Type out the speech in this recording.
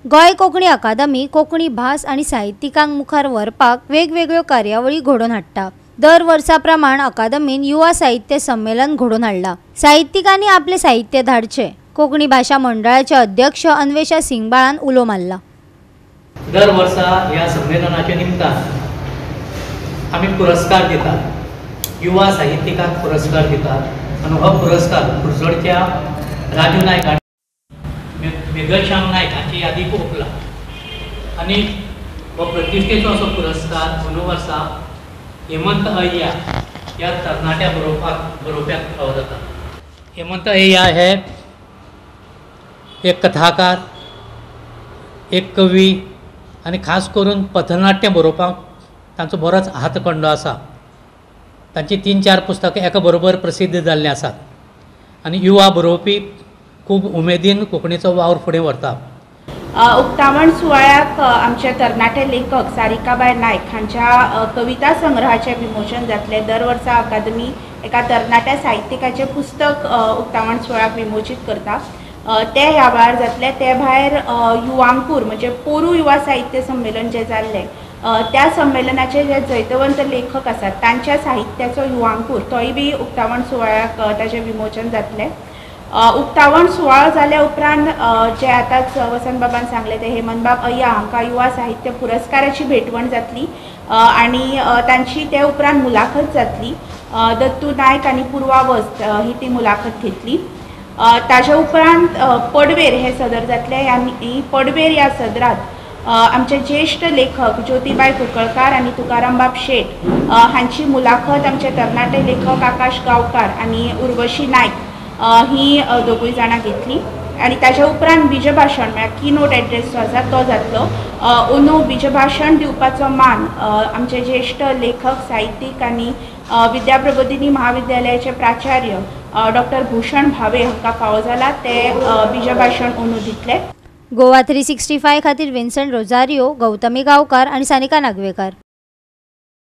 गोंय कोंकणी अकादमी कोंकणी भास आनी साहित्यिकांक मुखार व्हरपाक वेगवेगळ्यो कार्यावळी घडोवन हाडटा. दर वर्सा प्रमाण अकादमीन युवा साहित्य संमेलन घडोवन हाडला. साहित्यिकांनी आपले साहित्य धाडचे. कोंकणी भाशा मंडळाचे अध्यक्ष अन्वेषा सिंगबाळान उलो मारला. दर वर्सा ह्या संमेलनाच्या निमतान आमी पुरस्कार दितात, युवा साहित्यिकांक पुरस्कार दितात आनी हो पुरस्कार कुरजोडच्या राजू नायक आनी मेघश्याम नायक हांची यादीक ओंपला आनी हो प्रतिश्ठेचो असो पुरस्कार अंदू वर्सा हेमंत अय्या ह्या तरणाट्या बरोवप्याक फावो जाता. हेमंत अय्या हे एक कथाकार, एक कवी आनी खास करून पथनाट्य बरोवपाक तांचो बरोच हातखंडो आसा. तांची 3-4 पुस्तकां एका बरोबर प्रसिद्ध जाल्लीं आसात आनी युवा बरोवपी खूब उमेदीन कोंकणीचो वावर फुडें व्हरता. उक्तावण सुवाळ्याक आमचे तरणाटे लेखक सारिकाबाय नायक हांच्या कविता संग्रहाचें विमोचन जातलें. दर वर्सा अकादमी एका तरणाट्या साहित्यिकाचें पुस्तक उक्तावण सुवाळ्याक विमोचीत करता, ते ह्या वेळार जातलें. ते भायर युवांकूर म्हणजे पोरू युवा साहित्य संमेलन जें जाल्लें त्या संमेलनाचे जे जैतवंत लेखक आसात तांच्या साहित्याचो युवांकूर तोय बी उक्तावण सुवाळ्याक ताचें विमोचन जातलें. उक्तावण सुवाळो जाल्या उपरांत जे आतांच वसंतबाबान सांगलें ते हेमंतबाब अय्या हांकां युवा साहित्य पुरस्काराची भेटवण जातली आनी तांची ते उपरांत मुलाखत जातली. दत्तू नायक आनी पूर्वा वस्त ही ती मुलाखत घेतली. ताजे उपरांत पडवेर हे सदर जातले आनी पडवेर ह्या सदरांत आमचे ज्येश्ठ लेखक ज्योतिबाय कुंकळकार आनी तुकारामबाब शेट हांची मुलाखत आमचे तरणाटे लेखक आकाश गांवकार आनी उर्वशी नायक ही दोगूय जाणां घेतली. आनी ताज्या उपरांत बीजभाशण म्हळ्यार की नोट एड्रेस जो आसा तो जातलो. अंदू बीजभाशण दिवपाचो मान आमचे ज्येश्ठ लेखक, साहित्यीक आनी विद्याप्रबोधिनी महाविद्यालयाचे प्राचार्य डॉक्टर भूषण भावे हांकां फावो जाला. ते बीजभाशण अंदू दितले. गोवा 365 खातीर विन्संट रोजारियो, गौतमी गांवकार आनी सानिका नागवेकार.